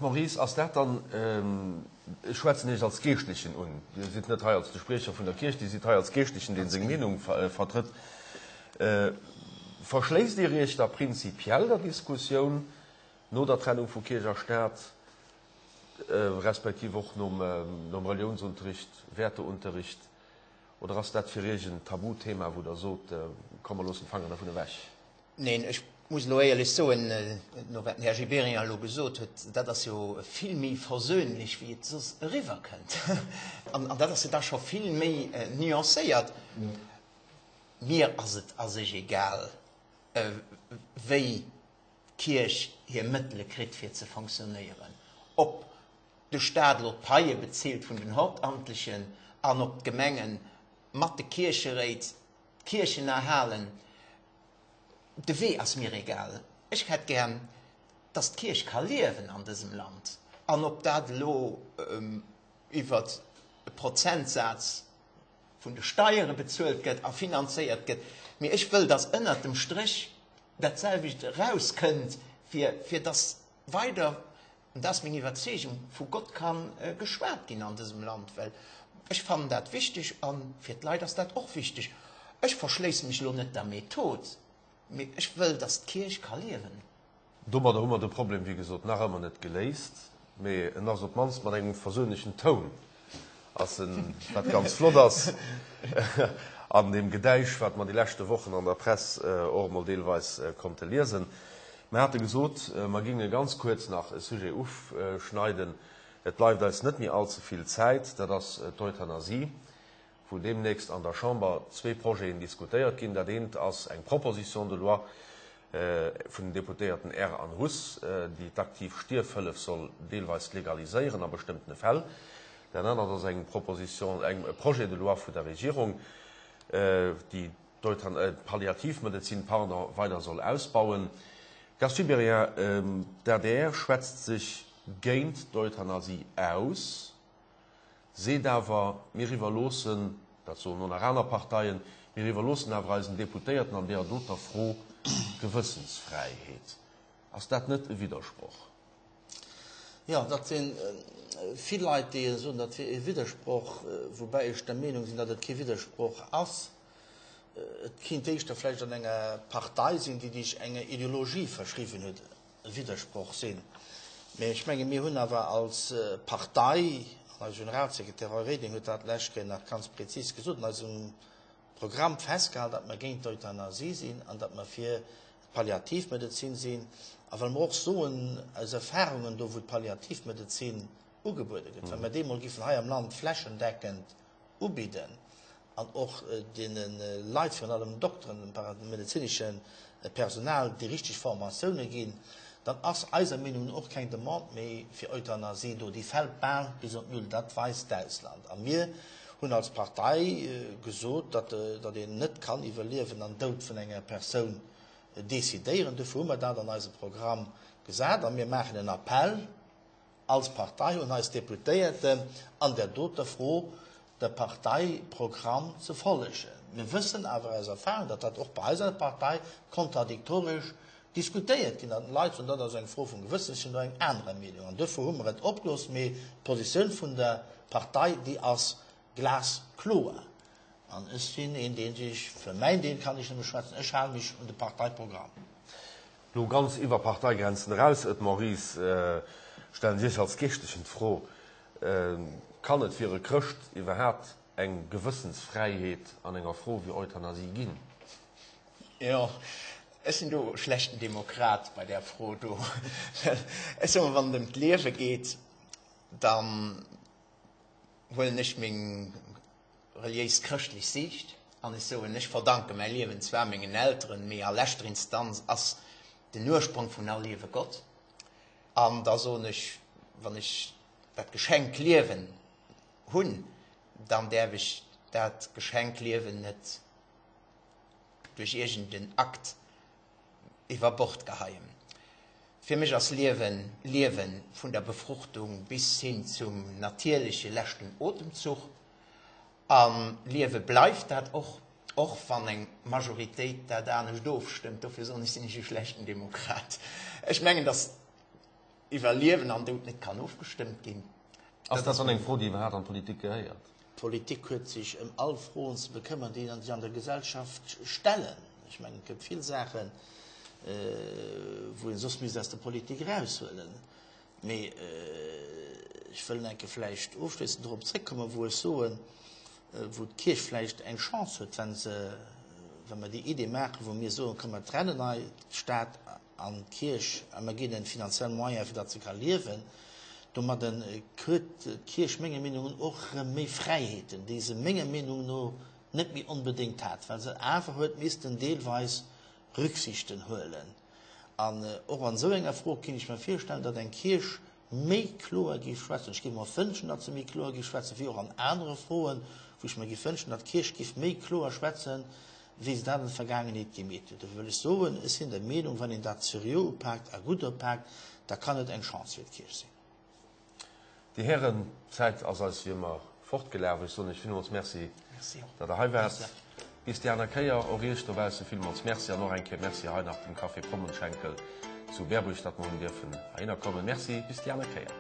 Maurice, ass dat dann, ech schwätzen Iech als Geeschtlechen un, Dir sidd net hei als de Spriecher vun der Kierch, Dir sidd hei als Geeschtlechen, dee seng Meenung vertrëtt, verschléisst Dir Iech da prinzipiell der Diskussioun no der Trennung vu Kierch a Staat, respektiv och nom Reliounsunterricht, Wäerteunterricht, oder ass dat fir Iech en Tabuthema, wou Der sot, komm mer loossen d'Fanger dervun ewech? Neen, ech muss elo éierlech soen, no wat den Här Gibéryen elo gesot huet, dat ass jo vill méi versöhnlech, wéi et soss eriwwerkënnt. An dat ass jo da scho vill méi nuancéiert. Mir ass et a sech egal, wéi d'Kierch hir Mëttele kritt, fir ze fonctionnéieren, ob de Stat elo d'Paie bezilt vun den Hauptamtlechen an ob d'Gemenge mat de Kiercheréit d'Kierchen erhalen. De Wee ass mir egal. Ech hätt gär, dass d'Kierch ka liewen an dësem Land. An ob dat elo iwwert e Prozentsaz vun de Steiere bezuelt gëtt a finanzéiert gëtt, mee ech wëll, dass ënnert dem Stréch dat selwecht erauskënnt, fir, fir dass weider, an dat ass meng Iwwerzeegung, vu Gott ka geschwat ginn an dësem Land, well ech fannen dat wichteg a fir d'Leit ass dat och wichteg. Ech verschléisse mech elo net der Method, mee ech wëll, dass d'Kierch ka liewen. Domadder hu mer de Problem, wéi gesot, nach ëmmer net geléist, mee en ass op d'mannst mat engem versöhnlechen Toun ass en, wat ganz flott ass, an deem Gedäisch, wat mer déi leschte Wochen an der Press och emol deelweis konnte liesen. Mer hate gesot, mer géinge ganz kuerz nach e Sujet ufschneiden. Et bleift eis net méi allze vill Zäit, dat ass d'Euthanasie, wou deemnächst an der Chamber zwee Projeten diskutéiert ginn. Dat eent ass eng Proposition de loi vun den Deputéierten Err an Huss, déi d'aktiv Stierfhëllef soll deelweis legaliséieren a bestëmmtene Fäll. Dat anert ass eng Proposition, eng e Projet de loi vun der Regierung, déi d'Palliativmedezin, pardon, weider soll ausbauen. Gast Gibéryen, d'ADR schwätzt sech géint d'Euthanasie aus. Seet awer, mir iwwerloossen, dat soen och nach aner Parteien, mir iwwerloossen awer eisen Deputéierten an deeër doter Fro d'Gewëssensfräiheet. Ass dat net e Widdersproch? Jo, dat si vill Leit, déi soen, dat wier e Widdersproch, woubäi ech der Meenung sinn, datt et kee Widdersproch ass. Et kinnt éischter vläicht an enger Partei sinn, déi sech enger Ideologie verschriwwen huet. e Widdersproch sinn. Mä ech menge mir hunn awer als Partei, an eise Generalsekretär Roy Reding huet dat d'lescht Kéier nach ganz prezis gesot, an eisem Programm festgehalen, datt mer géint d'Euthanasie sinn an datt mer fir d'Palliativmedezin sinn. A well mer och soen aus Erfahrungen, do wou d'Palliativmedezin ugebuede gëtt, wa mer déi emol giffen hei am Land flächendeckend ubidden an och deene Leit, virun allem den Dokteren, dem paramedezinesche Personal, déi richteg Formatioune ginn, dann ass eiser Meenung no och keng Demande méi fir Euthanasie do. Déi fält bal bis op Null. Dat weist d'Ausland. A mir hunn als Partei gesot, datt een net kann iwwer Liewen an Doud vun enger Persoun decidéieren. Dofir hu mer dat an eise Programm gesat a mir maachen en Appell, als Partei un eis Deputéierten an där doter Fro de Parteiprogramm ze follegen. Mir wëssen awer aus Erfahrung, datt dat och bei eis an der Partei kontradiktoresch diskutéiert ginn, datt Leit soen, dat ass eng Fro vum Gewëssen, ech sinn do eng anerer Meenung. An duerfir hu mer et opgelooss. Mee d'Positioun vun der Partei, déi ass glaskloer. An ech sinn een, dee sech, fir mäin Deel kann ech nëmme schwätzen, ech hale mech un de Parteiprogramm. Lo ganz iwwer Parteigrenzen eraus, Ed Maurice, stellen ech Iech als Geeschtlechen d'Fro, Kann et fir e Chrëscht iwwerhaapt eng Gewëssensfräiheet an enger Fro wéi Euthanasie ginn? Jo, ech sinn do e schlechten Demokrat bei där Fro do. Well ech soen, wann et ëm d'Liewe geet, dann huelen ech meng reliéis chrëschtlech Siicht an ech soen, ech verdanke mäi Liewen zwar mengen Elteren, mee a leschter Instanz ass den Ursprong vun all Liewe Gott. An da soen ech, wann ech dat Geschenk Liewen hunn, dann däerf ech dat Geschenk Liewen net duerch iergend en Akt iwwer Bord geheien. Fir mech ass Liewen, Liewen vun der Befruchtung bis hin zum natierleche leschten Otemzuch. A Liewe bleift dat och, och wann eng Majoritéit dat anescht ofstëmmt. Dofir soen ech, sinn ech e schlechten Demokrat. Ech mengen, datt. Iwwer Liewen an Doud net kann ofgestëmmt ginn. Ass dat dann eng Fro, déi iwwerhaapt an d'Politik gehéiert? D'Politik huet sech ëm all Froen ze bekëmmern, déi sech an der Gesellschaft stellen. Ech mengen, et gëtt vill Saachen, wou ee soss misst aus der Politik eraushuelen. Mee ech wëll nach eng Kéier vläicht ofschléissend dorop zréckkommen, wou ech soen, wou d'Kierch vläicht eng Chance huet, wa se, wa mer déi Idee maachen, wou mir soen, komm mer trennen hei Staat an d'Kierch a mer ginn en finanziell Moyen, fir datt se ka liewen, domadden huet d'Kierch menger Meenung no och erëm méi Fräiheeten, déi se menger Meenung no net méi onbedéngt hat, well se awer huet missten deelweis Rücksichten huelen. An och an esou enger Fro kéint ech mer virstellen, datt eng Kierch méi kloer géif schwätzen. Ech géif mer och wënschen, datt se méi kloer géif schwätzen, wéi och an anere Froen, wou ech mer géif wënschen, datt d'Kierch géif méi kloer schwätzen, wéi se dat an der Vergaangenheet gemeet huet. Dofir wëll ech soen, ech sinn der Meenung, wann een dat seriö upaakt a gutt upaakt, da kann et eng Chance fir d'Kierch sinn. Dir Hären, d'Zäit ass eis wéi ëmmer fortgelaf. Ech soen Iech villmools Merci, datt Der hei waart. Bis déi aner Kéier. Och Iech dobausse villmools Merci an och eng Kéier Merci hei nach dem Café Prommenschenkel zu Berbuerg, datt mer hunn dierfen heihinner kommen. Merci, bis déi aner Kéier.